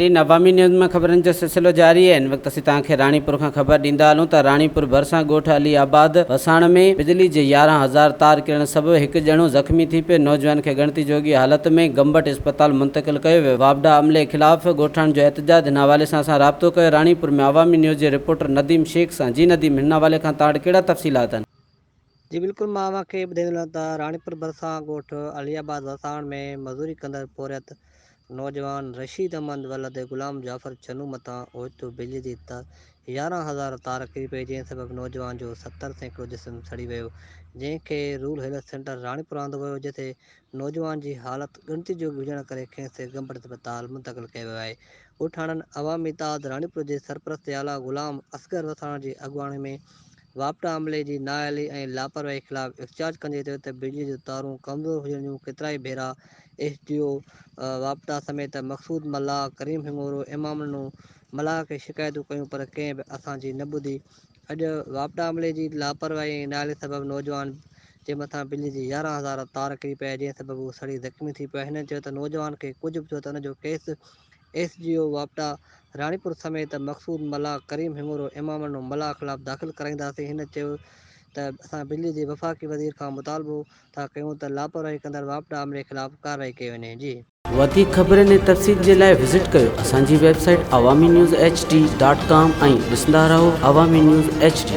ناظرين عوامي نيوز ۾ خبرن جو سلسلو جاري آهي هن وقت اسين توهان کي راڻيپور کان خبر ڏيندا هلون ته راڻيپور ڀرسان ڳوٺ علي آباد وساڻ ۾ بجلي جي 11,000 تار ڪرڻ سبب هڪ ڄڻو زخمي ٿي پيو نوجوان کي ڳڻتي جوڳي حالت ۾ گمبٽ اسپتال منتقل ڪيو ويو واپڊا عملي خلاف ڳوٺاڻن جو احتجاج هن حوالي سان اسان رابطو ڪيو راڻيپور ۾ عوامي نيوز جي رپورٽر نديم شيخ سان جي نديم هن حوالي کان توهان وٽ ڪهڙا تفصيلات آهن. جي بلڪل مان اوهان کي ٻڌائيندو هلان ته راڻيپور ڀرسان ڳوٺ علي آباد وساڻ ۾ مزوري ڪندڙ پورهيت نوجوان رشيد احمد ولد غلام جعفر چنو مٿان اوچتو بجلي جي 11,000 تار ڪري پئي جنهن سبب نوجوان جو 70% جسم سڙي ويو جنهن کي رورل هيلٿ سينٽر راڻيپور آندو ويو جتي نوجوان جي حالت ڳڻتي جوڳي هجڻ ڪري کيس گمبٽ اسپتال منتقل ڪيو ويو آهي ڳوٺاڻن عوامي اتحاد راڻيپور جي سرپرست اعليٰ غلام اصغر وساڻ جي اڳواڻي ۾ واپڊا عملي جي نااهلي ۽ لاپرواهي خلاف احتجاج ڪندي چيو ته بجلي جون تارون ڪمزور هجڻ جون ڪيترائي ڀيرا ايس ڊي او واپڊا سميت مقصود ملاح، ڪريم هڱورو، امام ڏنو ملاح کي شڪايتون ڪيون پر ڪنهن به اسان جي نه ٻڌي اڄ واپڊا عملي جي لاپرواهي ۽ نااهلي سبب نوجوان جي مٿان بجلي جي 11,000 تار ڪري پئي جنهن سبب هو سڙي زخمي ٿي پيو هنن چيو ته نوجوان کي ڪجهه به ٿيو ته ان جو ڪيس ايس ڊي او واپڊا راڻيپور سميت مقصود ملاح، ڪريم هڱورو، امام ڏنو ملاح خلاف داخل ڪرائينداسين هن چيو ته اسان بجلي جي وفاقي وزير کان مطالبو ٿا ڪيون ته لاپرواهي ڪندڙ واپڊا عملي خلاف ڪارروائي ڪئي وڃي جي. وڌيڪ خبرن ۽ تفصيل جي لاء وزٽ ڪيو اسان جي website Awami news H D dot com ۽ ڏسندا رهو عوامي نيوز ايڇ ڊي.